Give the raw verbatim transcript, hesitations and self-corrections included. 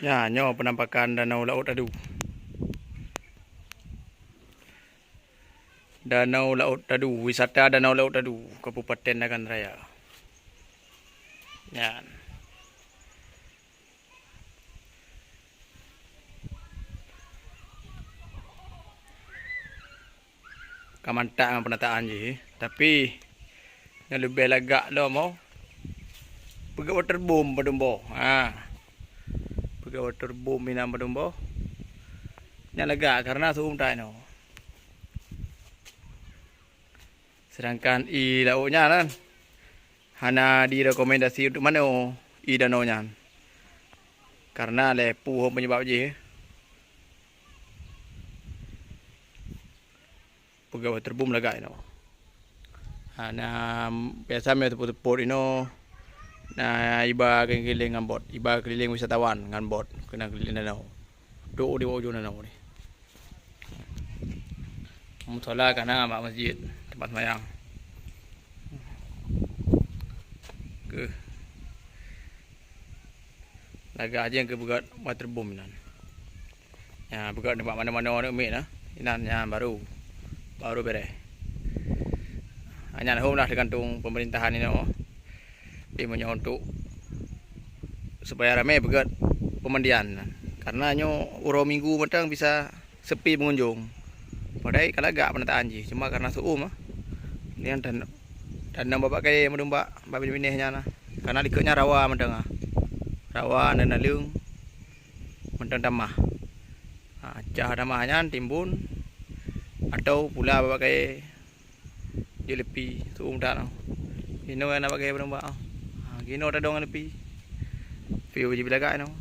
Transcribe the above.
Nyan, nyoe penampakan Danau Laôt Tadu. Danau Laôt Tadu, wisata Danau Laôt Tadu, Kabupaten Nagan Raya. Nyan. Ka mantap ngon penataan jih, tapi nyang leubeh lagak lom oh. Peugöt waterboom padum boh. Ha. Peugöt waterboom inan padum boh. Nyan lagak karena su'um that inoe. Sedangkan ie laôt nyan kan hana direkomendasi untuk manoe ie danau nyan. Karena lé peue penyebab jih. Peugöt waterboom lagak inoe. Ha, na biasa mé teupot-teupot inoe na iba keuliling ngon bot, iba keuliling wisatawan ngon bot keunan keuliling danau. Duek di ujong danau ni. Musola ka na bak masjid, teumpat seumayang. Keuh. Lagak jih keu peugöt waterboom inan. Nyan, peugöt nibak manoe-manoe aneuk miet na. Inan nyan baru, baru bereh. Nyan hom lah teugantung pemerintahan inoe. Tapi meunyoe untuk supaya ramé peugöt pemandian. Karena nyoe uroe minggu mantong bisa sepi pengunjung. Padahai ka lagak penataan jih, cuma karena su'um ah. Nyan dan, dan nang babak kayée meudum bak, bak binéh-binéh nyan ah. Karena likot nyan rawa mantong ah. Rawa dan naleueng mantong tamah. Ha, cah tamah nyan timbun atau pula babak kayée. Jeuet leupie, su'um that nyoe. Inoe na babak kayée meudum bak. Ha, inoe tadong leupie. View jih bilagak inoe.